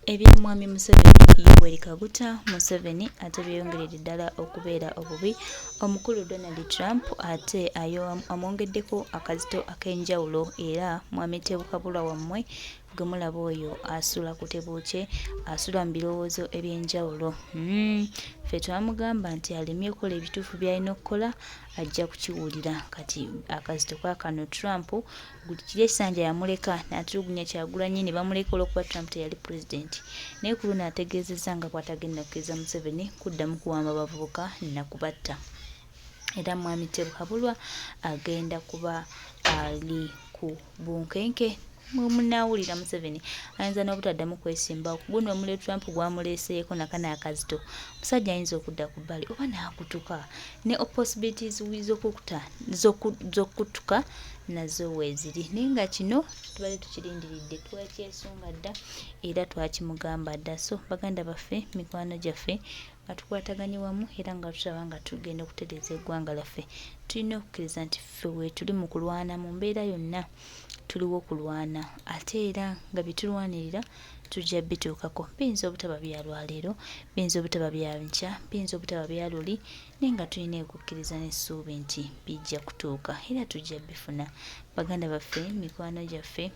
Ebya Mwami Museveni, Yoweri Kaguta Museveni ate byeyongeredde ddala okubeera obubi. Omukulu Donald Trump ate amwongeddeko akazito ak'enjawulo era Mwami Tebukabulwa wammwe gwe mulaba oyo asula ku tebuukye, asula mu birowoozo eby'enjawulo. Ffe twamugamba nti alemye okukola ebituufu by'alina okukola ajja kukiwulira. Kati akazito kaakano Trump Kiri ekisanja yamuleka n'atulugunya Kyagulanyi ne bamuleka olw'okuba Trump teyali pulezidenti naye ku luno ategeezezza nga bw'atagenda kukkiriza Museveni kuddamu kuwamba bavubuka na kubatta era Mwami Tebuhabulwa agenda kuba ali ku bunkenke munaawulira Museveni ayinza n'obutaddamu kwesimbawo ku guno omuliro Trump gwamuleeseeko nakano akazito musajja ayinza okudda ku bbali oba n'akutuka ne possibilities z'okutuka nazo weeziri naye nga kino tubadde tukirindiridde twakyesunga dda era twakimugamba dda so baganda baffe mikwano gyaffe nga tukwataganye wamu era nga tulaba nga tugenda okutereeza eggwanga lyaffe tulina okukkiriza nti ffe weetuli mu kulwana mu mbeera yonna tuliwo kulwana ate era nga bye tulwanirira tujja bituukako biyinza obutaba bya lwaleero biyinza obutaba bya nkya biyinza obutaba bya luli naye nga tulina okukkiriza n'essuubi nti bijja kutuuka era tujja bifuna baganda baffe mikwano gyaffe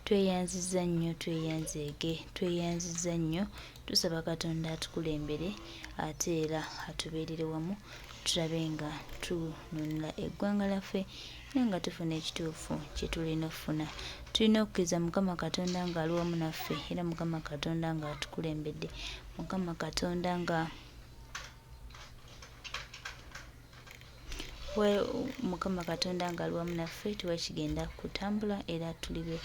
tweyanziza nnyo tweyanzeege tweyanziza nnyo tusaba katonda atukulembere ate era atubeerere wamu tulabe nga tununula eggwanga lyaffe era nga tufuna ekituufu kye tulina okufuna tulina okukkiriza mukama katonda ng'ali wamu naffe era mukama katonda ng'atukulembedde mukama katonda nga mukama katonda nga ali wamu naffe tuba kigenda kutambula era tulibe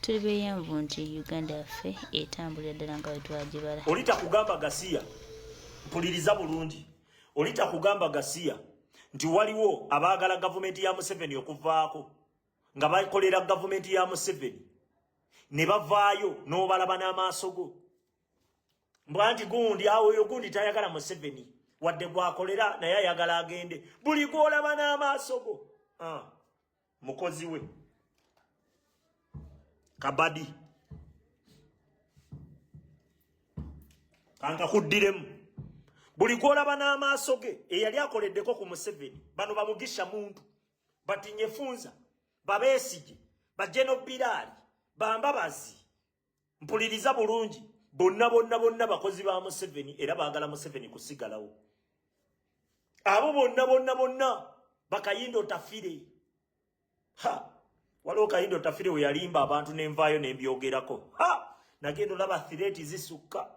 tuli beyanvu nti uganda yaffe etambulira ddala nga wetwagibala oli takugamba gasiya mpuliriza bulungi oli takugamba gasiya nti waliwo abaagala gavumenti ya museveni okuvaako nga bakolera gavumenti ya museveni ne bavaayo n'obalaba n'amaaso go mbwa nti gundi awo oyo gundi tayagala museveni wadde gwakolera naye ayagala agende buli gwolaba n'amaaso go ah, mukozi we kabadi kankakuddiremu buli gwolaba n'amaaso ge eyali akoleddeko ku museveni bano bamugisha muntu batinyefunza babesigye bajeno biraali bambabazi mpuliriza bulungi bonna bonna bonna bakozi ba museveni era baagala museveni kusigalawo abo bonna bonna bonna bakayinda otafire ha waliwo kayinda otafire we yalimba abantu nenvaayo nembyogerako ha nagenda olaba thireti zisukka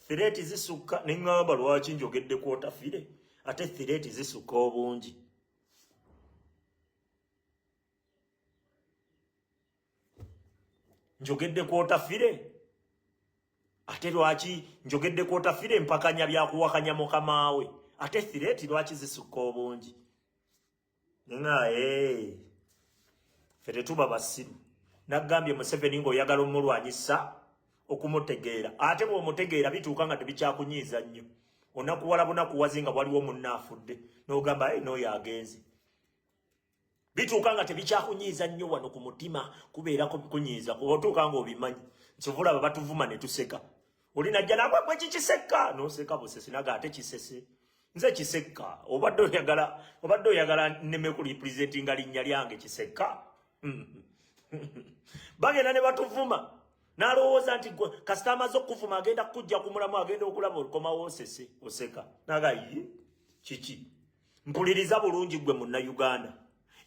thireti zisukka neŋŋamba lwaki njogeddeko otafire ate thireti zisukka obungi njogedde kwotafire ate lwaki njogedde kwotafire mpakanya byakuwakanya mukamaawe ate thireti lwaki zisukka obungi naye fe tetuba basiru nagambye museveni ngaoyagala omulwanyisa okumutegeera ate bwomutegeera bituuka nga tebikyakunyiiza nnyo onakuwala bunakuwazi nga waliwo munna afudde nogamba noyo agenze bituuka nga tebikyakunyiiza nnyo wano ku mutima kubeerako kunyiiza kuba otuuka nga obimanyi nti olaba batuvuma ne tuseka oli najja nagwe gwe kikisekka noseka busesi naga ate kisese nze kisekka obadde oyagala obadde oyagala nneme ku representinga linnya lyange kisekka bagenda ne batuvuma n'alowooza nti gwe kasita amaze okukuvuma agenda kukujja ku mulamu agenda okulaba okomawo osese oseka naga ye kiki Mpuliriza bulungi gwe munnayuganda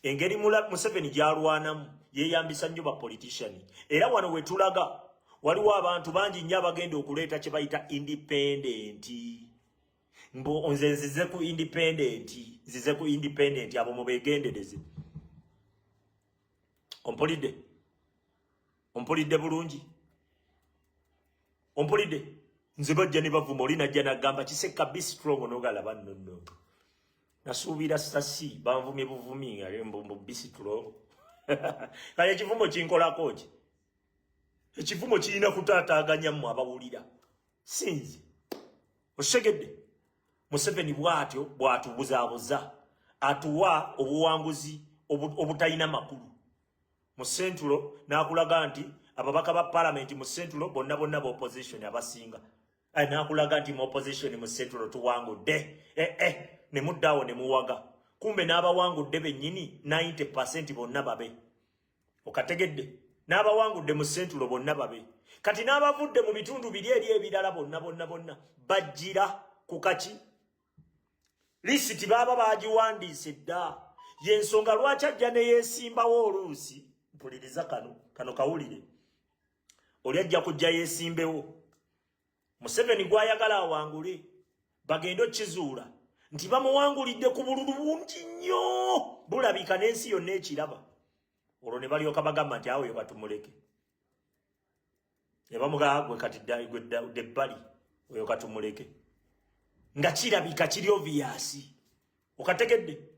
engeri Museveni gy'alwanamu yeeyambisa nnyo ba politician era wano we tulaga waliwo abantu bangi nnyo abagenda okuleeta kye bayita independent mbu nze nzize ku independent nzize ku independent abo mubeegendereze ompulidde ompulidde bulungi ompulidde nze bajja ne bavuma oli najja nagamba kisekka be strong nogalaba nonno nasuubira sasi banvumye buvumi mbu be strong kale ekivumo kinkolako ki ekivumo kirina kutaataaganya mmwe abawulira sinze osegedde museveni bwatyo bwatubuzaabuza atuwa obuwanguzi obutalina makulu mu sentulo n'akulaga nti Ababaka ba palamenti mu Central bonna bonna ba opposition abasinga. Nakulaga nti mu opposition mu Central tuwangudde, ne muddaawo ne muwaga, kumbe n'abawangudde bennyini 90% bonna babe. Okategedde? N'abawangudde mu Central bonna babe. Kati n'abavudde mu bitundu biri eri ebirala bonna bonna bonna bajjira ku kaki lisiti baaba bagiwandiise dda. Yensonga lwaki ajja ne yeesimbawo oluusi. Mpuliriza kano, kano kawulire. Oli ajja kujja yeesimbewo, Museveni gwayagala awangule, bagende okizuula nti bamuwangulidde ku bululu bungi nnyo, bulabika n'ensi yonna ekiraba. Olwo ne balyoka bagamba nti awo yo batumuleke, ne bamugamba, "Gwe kati gwe debbali oyo katumuleke," nga kirabika kiri obvious. Okategedde?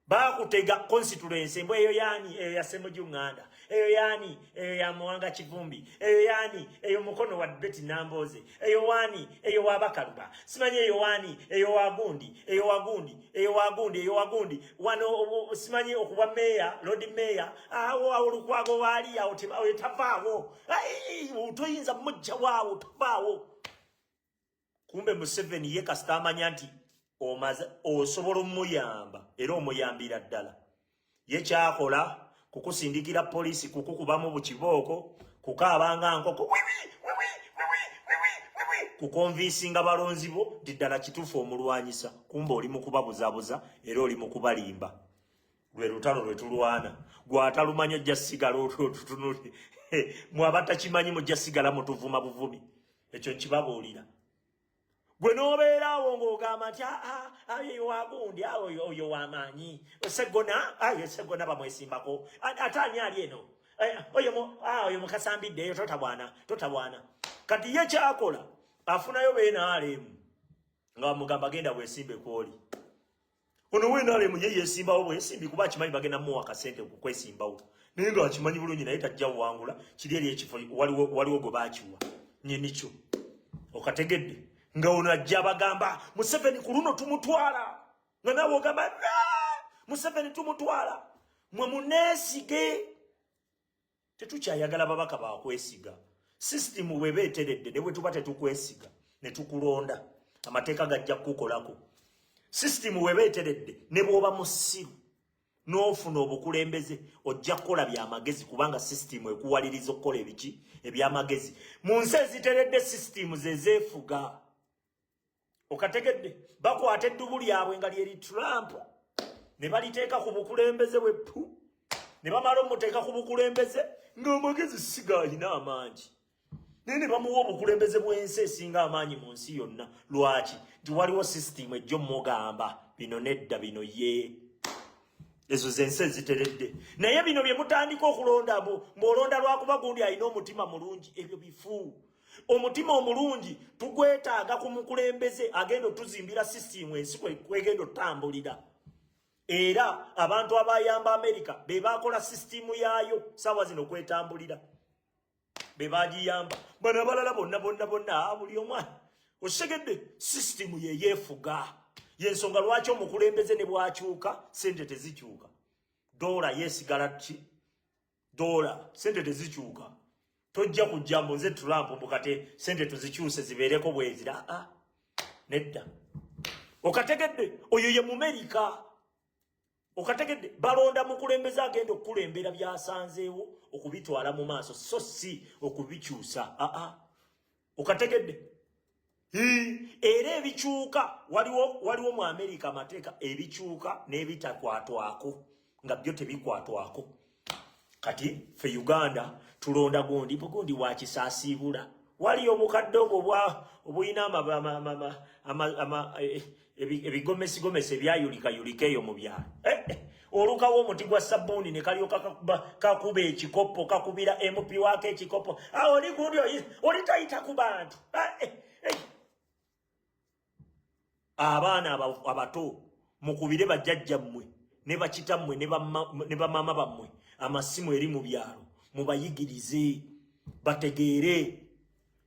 Bakutega constituency mbwe eyo yani, eyo ya Ssemujju Nganda, eyo yani, eyo ya Muwanga Kivumbi, eyo yani, eyo mukono wa Betty Nambooze, eyo wani, eyo wa Bakaluba, simanyi eyo wani, eyo wa gundi, eyo wa gundi, eyo wa gundi, eyo wa gundi wano, simanyi okuba meya, lord mayor awo awo Lukwago waali awo, oyo tavaawo, toyinza mujja waawo, tavaawo. Kumbe Museveni ye kasita amanya nti omaze osobola omuyamba era omuyambira ddala, ye kyakola kukusindikira poliisi, kukukubamu bukibooko, kukaabanga nkoko wiwi wiwi wiwi wiwi wiwi, kuconvincinga balonzi bo nti ddala kituufu omulwanyisa. Kumbe oli mu kubabuzabuza era oli mu kubalimba. Lwe lutalo lwe tulwana. Gwatalumanyi ojja sigala otutunule, mwe abatakimanyi mujja sigala mutuvuma buvumi. Ekyo nkibabuulira. Gwe n'obeeraawo ng'ogamba nti, "Ah, ah, oyo wagundi, oyo wamaanyi Seggona, ayo Seggona bamwesimbako, ate ani ali eno? Eh, oyo mukasambidde eyo, totabwana, totabwana." Kati ye kyakola afunayo BNRM nga bamugamba, "Genda weesimbe kwoli ono." WNRM ye yeesimbawo bwesimbi kuba akimanyi bagenda muwa akasente kukwesimbawo, naye nga akimanyi bulungi naye tajja kuwangula kiri eri ekifo waliwo gwe bakiwa nyinikyo. Okategedde? Nga ono ajja bagamba, "Museveni ku luno tumutwala," nga naawe ogamba, "Museveni tumutwala." Mwe muneesige, tetukyayagala babaka bakwesiga. Sisitimu bweba eteredde, ne bwe tuba tetukwesiga ne tukulonda, amateeka gajja kukukolako. Sisitimu bweba eteredde, ne bw'oba musiru n'ofuna obukulembeze, ojja kukola byamagezi kubanga sisitimu ekuwaliriza okukola ebiki? Ebyamagezi. Mu nsi eziteredde, sisitimu ze zeefuga. Okategedde? Bakwata eddubu lyabwe nga lyeri Trump ne baliteeka ku bukulembeze bweppu, ne bamala omuteeka ku bukulembeze ng'amagezi si gaalina amangi, naye ne bamuwa obukulembeze bw'ensi esinga amaanyi mu nsi yonna. Lwaki? Nti waliwo sisitimu ejjo mugamba bino nedda, bino ye. Ezo zensi eziteredde. Naye bino bye mutandika okulonda, mbw'olonda lwakuba gundi alina omutima mulungi, ebyo bifu. Omutima omulungi tugwetaaga ku mukulembeze agenda otuzimbira sisitimu ensi kwegenda otambulira. Era abantu abayamba Amerika be bakola sisitimu yaayo saawa zino kwetambulira, be bagiyamba. Bano abalala bonna bonna bonna, buli omwana osegedde, sisitimu ye yeefuga. Yensonga lwaki omukulembeze ne bwakyuka, sente tezikyuka. Dola yesigala ki? Dola. Sente tezikyuka. Tojja kujja mbu nze Trump, mbukate sente tuzikyuse zibeereko bwezira. Aa, nedda. Okategedde? Oyo ye Mumerika. Okategedde? Balonda mukulembeze agenda okukulembera byasanzeewo okubitwala mu maaso, so si okubikyusa. Aa, okategedde? Era ebikyuka waliwo mu Amerika amateeka, ebikyuka n'ebitakwatwako nga byo tebikwatwako. Kati fe Uganda tulonda gundi bugundi wakisaasiibula. Waliyo obukadde obwo obulina ebigomesigomesi ebyayulikayulika eyo mu byalo. Olukawo omuti gwa sabbuuni ne kalyoka kakuba ekikopo, kakubira MP waako ekikopo. Oli gundi oli tayita ku bantu. Abaana abato, mukubire bajjajjammwe ne bakitammwe ne bamaama bammwe amasimu eri mu byalo, mubayigirize bategeere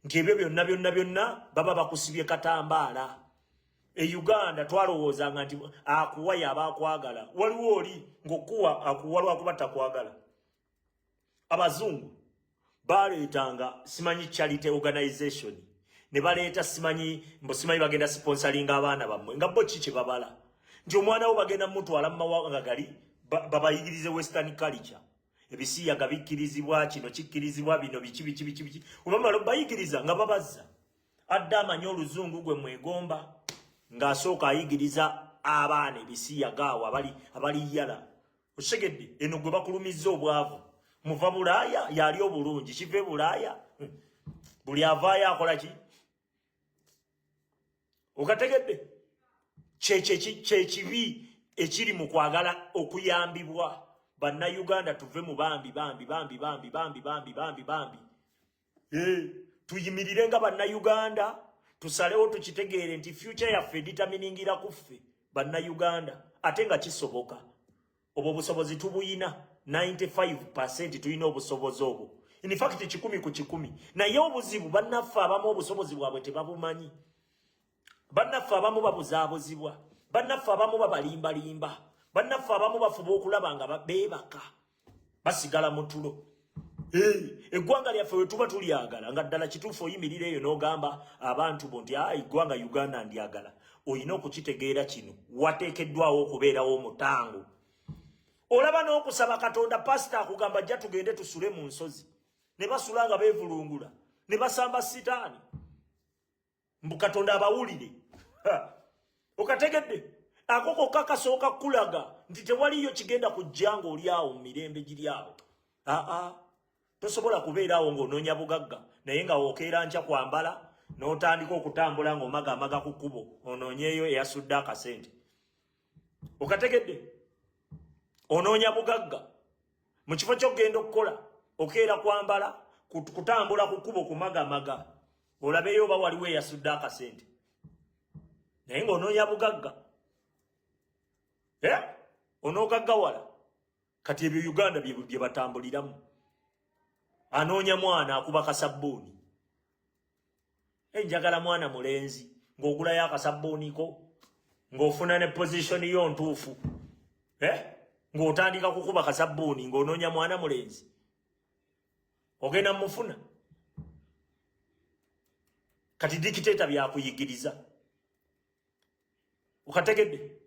nti ebyo byonna byonna byonna baba bakusibye katambaala. E Uganda twalowoozanga nti akuwa yaba akwagala. Waliwo oli ng'okuwa akuwa lwakuba takwagala. Abazungu Baleetanga simanyi charity organization, ne baleeta simanyi mbu simanyi bagenda sponsoringa abaana bammwe, nga bo ki kye babala nti omwana wo bagenda mutwala mu mawanga gali babayigirize western culture, ebisiyaga bikkirizibwa, kino kikkirizibwa, bino biki biki biki biki. Obamala bayigiriza nga babazza, adde amanyi oluzungu gwe mwegomba, ng'asooka ayigiriza abaana ebisiyaga awo abali yala. Okitegedde? Eno gwe bakulumizza obwavu, muva Bulaaya yali obulungi, kiva e Bulaaya. Buli avaayo akola ki? Okategedde? Kyekibi ekiri mu kwagala okuyambibwa. Bannayuganda, tuve mu bambi bambi bambi bambi bambi bambi bambi bambi. Tuyimirire nga Bannayuganda, tusalewo, tukitegeere nti future yaffe determiningira ku ffe Bannayuganda, ate nga kisoboka. Obwo obusobozi tubuyina, 95% tulina obusobozi obwo, in fact 100%. Naye obuzibu, bannaffe abamu obusobozi bwabwe tebabumanyi, bannaffe abamu babuzaabuzibwa, bannaffe abamu babalimbalimba, bannaffe abamu bafuba okulaba nga beebaka, basigala mu tulo. Eggwanga lyaffe we tuba tulyagala nga ddala kituufu, oyimirira eyo n'ogamba abantu bo nti a eggwanga Uganda ndyagala, olina okukitegeera kino, wateekeddwawo okubeerawo omutango. Olaba n'okusaba Katonda, pasita akugamba, "Jja tugende tusule mu nsozi," ne basula nga beevulungula ne basamba sitaani mbu Katonda abawulire. Okategedde? Ako kokka kasooka kulaga nti tewaliyo kigenda kujja ng'oli awo mu mirembe giri awo. Aa, tosobola kubeera awo ng'onoonya bugagga, naye nga wokeera nkya kwambala n'otandika okutambula ng'omagamaga ku kkubo onoonyeeyo eyasudde akasente. Okategedde? Onoonya bugagga, mu kifo ky'okugenda okukola okeera kwambala, kutambula ku kkubo kumagamaga olabeyo oba waliwo eyasudde akasente, naye ng'onoonya bugagga. Eh? Onoogaggawala. Kati ebyo Uganda bye batambuliramu. Anoonya mwana akuba kasabbuuni. Enjagala mwana mulenzi, ng'ogulayo akasabbuuni ko, ng'ofuna ne position yo ntuufu, eh? Ng'otandika kukuba kasabbuuni ng'onoonya mwana mulenzi, ogenda mufuna. Kati dictator byakuyigiriza. Okategedde?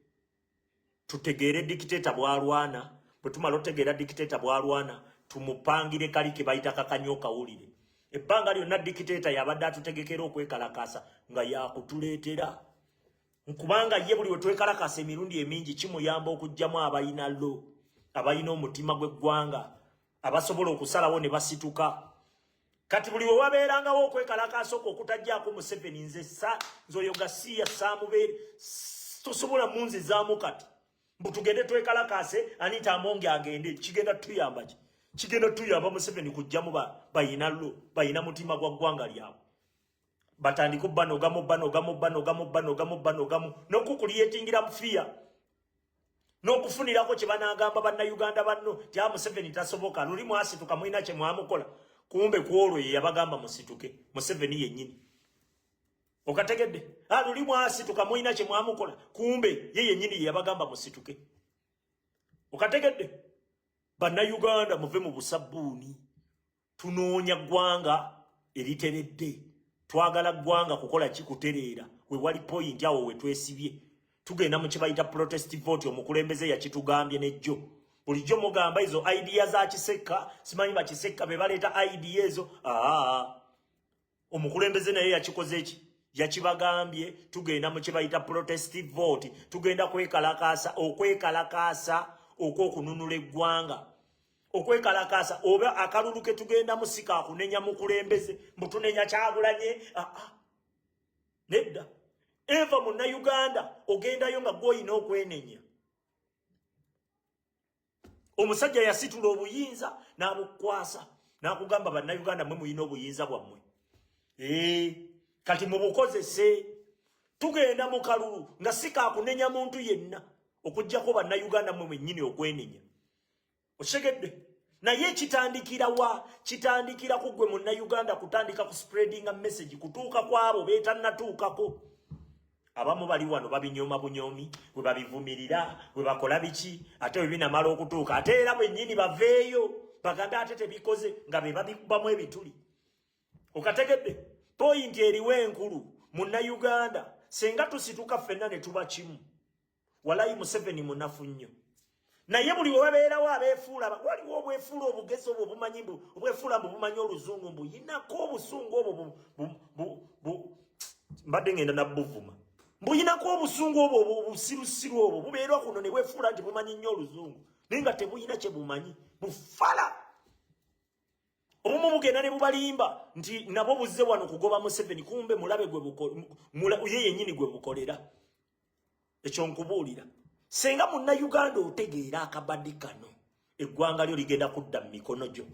Tutegeere dictator bwalwana. Bwe tumala otegeera dictator bwalwana, tumupangire kali ke bayita kakanyo kawulire. Ebbanga lyonna dictator yabadde atutegekera okwekalakasa nga yakutuleetera, nkubanga ye buli wetwekalakasa emirundi emingi kimuyamba okugjamu abalina lo, abalina omutima gw'eggwanga, abasobola okusalawo ne basituka. Kati buli we wabeerangawo okwekalakasa okwo okutajjaako Museveni, nze sa nze oyo gasiya saamubeere, tosobola munzizaamu. Kati mbu tugende twekalakase, Anita Amonge agende, kigenda tuyamba ki? Kigenda tuyamba Museveni kujjamu bayina lo, bayina mutima gwa ggwanga lyabwe, batandike banogamu banogamu banogamu banogamu banogamu n'okucreatingira fear n'okufunirako kye banaagamba Bannayuganda banno ti a Museveni tasoboka, luli mwasituka mulina kye mwamukola. Kumbe ku olwo ye yabagamba musituke, Museveni yennyini. Okategedde? A luli mwasituka mulina kye mwamukola, kumbe ye yennyini ye yabagamba musituke. Okategedde? Bannayuganda, muve mu busabbuuni. Tunoonya ggwanga eriteredde, twagala ggwanga kukola ki? Kutereera. We wali point awo we twesibye, tugenda mu kibayita protest vote. Omukulembeze yakitugambye nejjo, bulijjo mugamba ezo idea za Kisekka, simanyi Bakisekka be baleeta idea ezo. Aa, omukulembeze naye yakikoze eki? Yakibagambye, tugenda mu kibayita protest vote, tugenda kwekalakaasa, okwekalakaasa okw'okununula eggwanga, okwekalakaasa oba akalulu ke tugendamu si kakunenya mukulembeze mbu tunenya Kyagulanye. Ah, nedda. Eva Munnayuganda ogendayo nga gwoyina okwenenya. Omusajja yasitula obuyinza n'abukwasa n'akugamba, "Bannayuganda, mwe muyina obuyinza bwammwe, kati mubukozese." Tugenda mu kalulu nga si kakunenya muntu yenna okugjako Bannayuganda mwe mwennyini okwenenya. Okitegedde? Naye kitandikira wa? Kitandikira ku gwe Munnayuganda kutandika ku spreadinga message kutuuka ku abo beetannatuukako. Abamu bali wano babinyooma bunyomi, bwe babivumirira, bwe bakola biki, ate bwe binamala okutuuka, ate era bwennyini baveeyo. Bagambe ate tebikoze nga be babikubamu ebituli. Okategedde? Point eriwo enkulu, Munnayuganda, senga tusituka ffenna ne tuba kimu, walayi Museveni munafu nnyo. Naye buli webabeerawo abeefuula, waliwo obwefuula obugezi obwo obumanyi mbu obwefuula mbu bumanyi oluzungu, mbu yinako obusungu obwo, mbadde ngenda nabbuvuma, mbuyinako obusungu obwo obusirusiru obwo bubeerwa kuno ne bwefuula nti bumanyi nnyo oluzungu, naye nga tebuyina kye bumanyi, bufala. Obumu bugenda ne bubalimba nti nabo buzze wano kugoba Museveni, kumbe mulabe gwe ye yennyini gwe bukolera. Ekyo nkubuulira, senga Munnayuganda otegeera akabadi kano, eggwanga lyo ligenda kudda mu mikono gyo.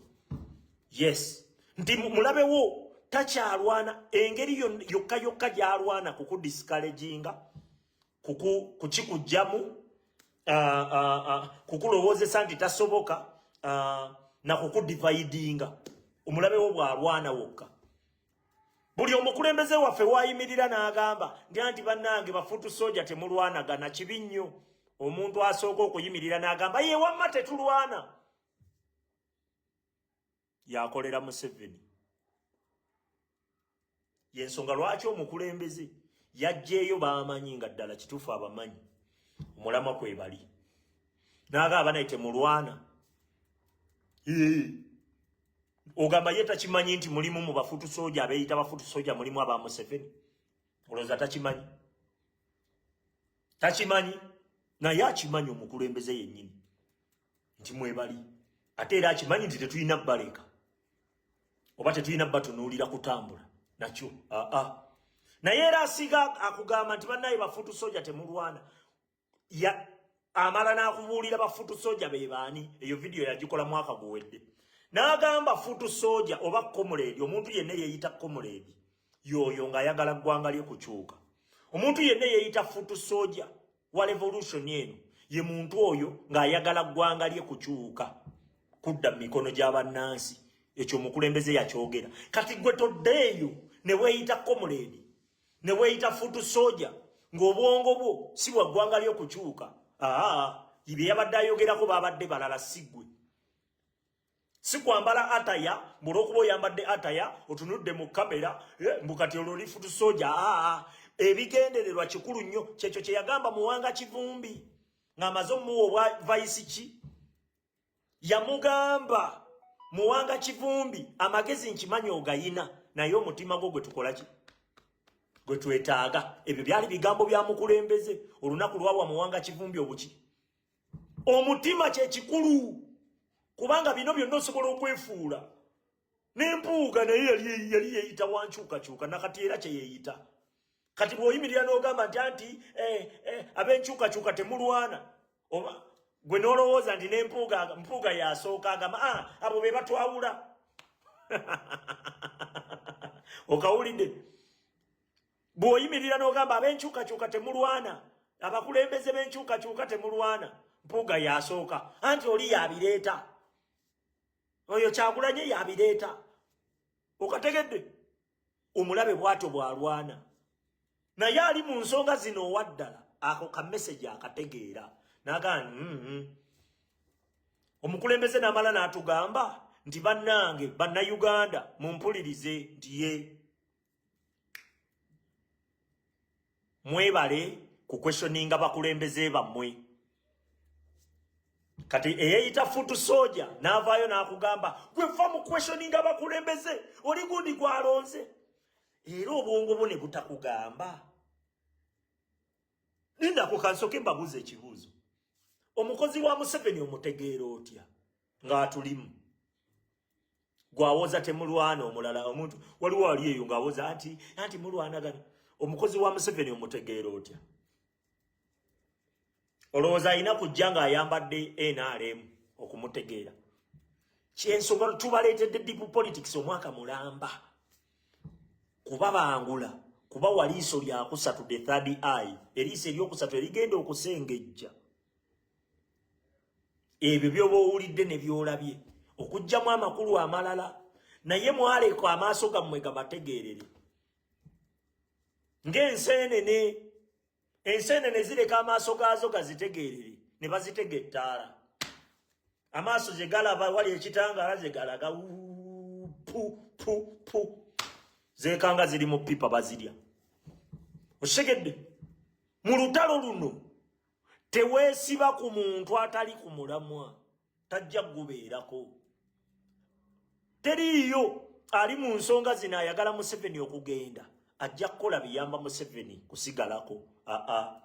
Yes, nti mulabewo takyalwana engeri yokka yokka gy'alwana kukudiscouraginga, kukikugjamu, kukulowoozesa nti tasoboka, na kukudividinga. Omulabewo bw'alwana wokka. Buli omukulembeze waffe wayimirira n'agamba nti anti bannange ba foot soldier temulwanagana, kibi nnyo. Omuntu asooka okuyimirira n'agamba ye wamma tetulwana yakolera Museveni. Yensonga lwaki omukulembeze yajjeeyo bamanyi nga ddala kituufu abamanyi omulamwa kwe bali, n'agamba naye temulwana. Ogamba ye takimanyi nti mulimu mu ba foot soldier abeeyita ba foot soldier mulimu aba Museveni? Olowooza takimanyi? Takimanyi, naye akimanyi omukulembeze yennyini nti mwebali, ate era akimanyi nti tetulina baleka oba tetulina batunuulira kutambula nakyo. Aa, naye era asiga akugamba nti bannaye ba foot soldier temulwana. Ya amala n'akubuulira ba foot soldier be baani. Eyo vidiyo yagikola mwaka guwedde, n'agamba foot soldier oba comrade, omuntu yenna yeeyita comrade yoyo ng'ayagala ggwanga lye kukyuka. Omuntu yenna yeeyita foot soldier wa revolution eno ye muntu oyo ng'ayagala ggwanga lye kukyuka kudda mu mikono gy'abannansi. Ekyo omukulembeze yakyogera. Kati gwe toddeeyo ne weeyita comrade, ne weeyita foot soldier, ng'obwongo bwo si bwa ggwanga ly'okukyuka. Aa, bye yabadde ayogerako babadde balala, si ggwe. Si kwambala attire, mbulwokuba oyambadde attire otunudde mu kamera, mbu kati olwo oli foot soldier. Aa, ebigendererwa kikulu nnyo. Kyekyo kye yagamba Muwanga Kivumbi ng'amaze omuwa obwa vice ki. Yamugamba, "Muwanga Kivumbi, amagezi nkimanyi ogayina, naye omutima gwo gwe tukola ki gwe twetaaga." Ebyo byali bigambo bya mukulembeze olunaku lwawa Muwanga Kivumbi obuki. Omutima kyekikulu, kubanga bino byonna osobola okwefuula. N'empuuga naye yali yeeyita wankyukakyuka, nakati era kyeyeeyita. Kati bw'oyimirira n'ogamba nti anti ab'enkyukakyuka temulwana, oba gwe n'olowooza nti n'empuuga, Mpuuga yasooka agamba, "Ah, abo be batwawula." Okawulidde? Bw'oyimirira n'ogamba ab'enkyukakyuka temulwana, abakulembeze b'enkyukakyuka temulwana, Mpuuga yasooka anti oli yabireeta, oyo Kyagulanye yabireeta. Okategedde? Omulabe bw'atyo bw'alwana, naye ali mu nsonga zino owaddala ako ka message akategeera n'agamba Omukulembeze n'amala n'atugamba nti bannange Bannayuganda mumpulirize, nti ye mwebale kuquestioninga bakulembeze bammwe. Kati eyeyita foot soldier n'avaayo n'akugamba, "Gwe va mu questioninga bakulembeze, oli gundi gwalonze." Era obwongo bwo ne butakugamba. Lindako kansoke mbabuuza ekibuuzo. Omukozi wa Museveni omutegeera otya ng'atulimu? Gwawoza temulwana, omulala omuntu waliwo ali eyo ng'awoza anti mulwanagana. Omukozi wa Museveni omutegeera otya? Olowooza alina kujja ng'ayambadde NRM okumutegeera? Kyensonga tubaleetedde deep politics omwaka mulamba kubabangula, kuba waliiso lyakusatu, the third eye, eriiso eryokusatu erigenda okusengejja ebyo byoba owulidde ne byolabye okuggyamu amakulu amalala. Naye mwaleka amaaso gammwe gabategeerere ng'enseenene. Enseenene zireka amaaso gaazo gazitegeerere ne bazitega ettaala. Amaaso gye galaba wali ekitangaala gye galaga pu pu pu, zeekanga ziri mu pipa bazirya. Okitegedde? Mu lutalo luno teweesiba ku muntu atali ku mulamwa, tajja kugubeerako. Teriiyo ali mu nsonga zino ayagala Museveni okugenda ajja kukola biyamba Museveni kusigalako. Aa,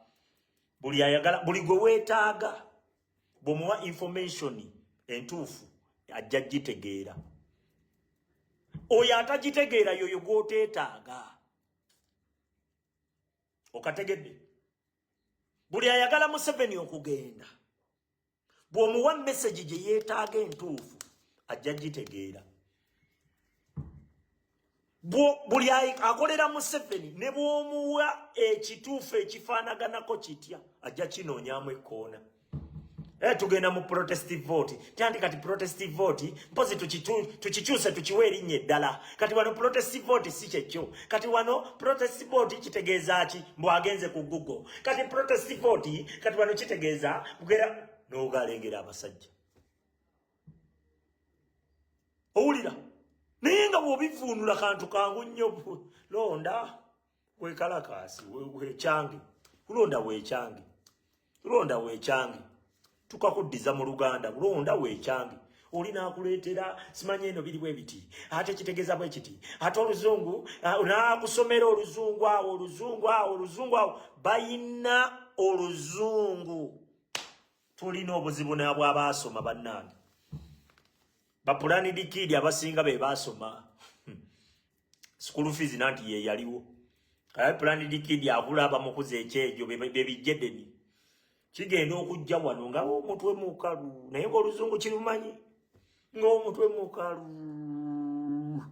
buli ayagala, buli gwe weetaaga, bw'omuwa information entuufu ajja gitegeera. Oyo atagitegeera yoyo gw'oteetaaga. Okategedde? Buli ayagala Museveni okugenda, bw'omuwa message gye yeetaaga entuufu ajja gitegeera. Buli akolera Museveni, ne bw'omuwa ekituufu ekifaanaganako kitya, ajja kinoonyaamu ekkoona. Tugenda mu protest vote tyanti kati protest vote mpozi tukikyuse tukiwe erinnya eddala. Kati wano protest vote si kyekyo. Kati wano protest vote kitegeeza ki? Mbwagenze ku Google. Kati protest vote kati wano kitegeeza kugera n'ogalengera abasajja owulira, naye nga bw'obivuunula kantu kangu nnyo. Londa wekalakaasi wekyange, kulonda wekyange, kulonda wekyange, tukakuddiza mu Luganda, londa wekyange. Oli nakuleetera simanyi eno biri bwe biti, ate kitegeeza bwe kiti, ate oluzungu nakusomera oluzungu awo, oluzungu awo, oluzungu awo. Bayina oluzungu. Tulina obuzibu nabwabaasoma bannange. Ba planned kid abasinga be baasoma school fees nanti ye yaliwo. Kale planned kid akula abamukuza ekyejo bebijjedeni kigenda okujja wano nga omutwe mukalu, naye ngaoluzungu kirumanyi, ng'omutwe mukalu,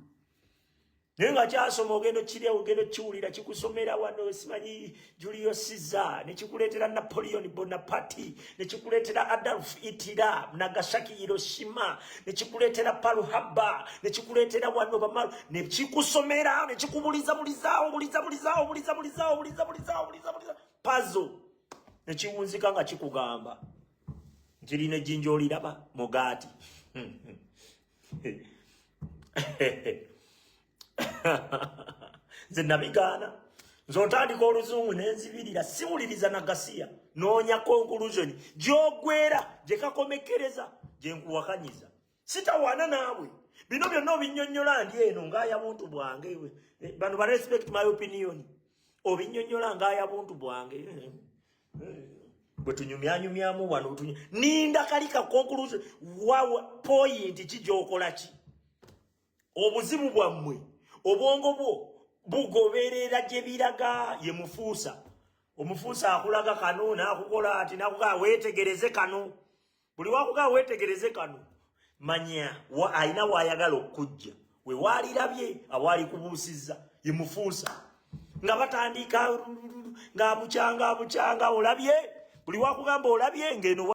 naye nga kyasoma. Ogenda okirya, ogenda okiwulira kikusomera wano simanyi Julius Caesar, nekikuleetera Napoleon Bonaparte, nekikuleetera Adolf Hitler, Nagasaki, Hiroshima, nekikuleetera Pearl Harbor, nekikuleetera wano bamalu, nekikusomera, nekikubulizabulizaawo, bulizabulizaawo, bulizabulizaawo, bulizabulizaawo, bulizabuliza puzzle, nekiwunzika nga kikugamba nti lino ejjinja oliraba mugaati. Nze nabigaana. Nze otandika oluzungu nenzibirira, siwuliriza nagasiya. Noonya conclusion gyogwera, gyekakomekereza, gyenkuwakanyiza. Sitawaana naawe, bino byonna obinyonnyola ndi eno ngaaya buntu bwange. Bano ba respect my opinion. Obinyonnyola ngaaya buntu bwange bwe tunyumyanyumyamu wano. Ninda kali ka conclusion wa point ki gyokola ki. Obuzibu bwammwe, obwongo bwo bugoberera gye biraga. Ye mufuusa, omufuusa akulaga kano n'akukola ati nakugaa weetegereze kano. Buli wakugaa weetegereze kano, manya alina waayagala okujja, we waalirabye awaali kubuusizza. Ye mufuusa nga batandika ng'abukyanga abukyanga olabye. Buli wakugamba olabye ng'eno.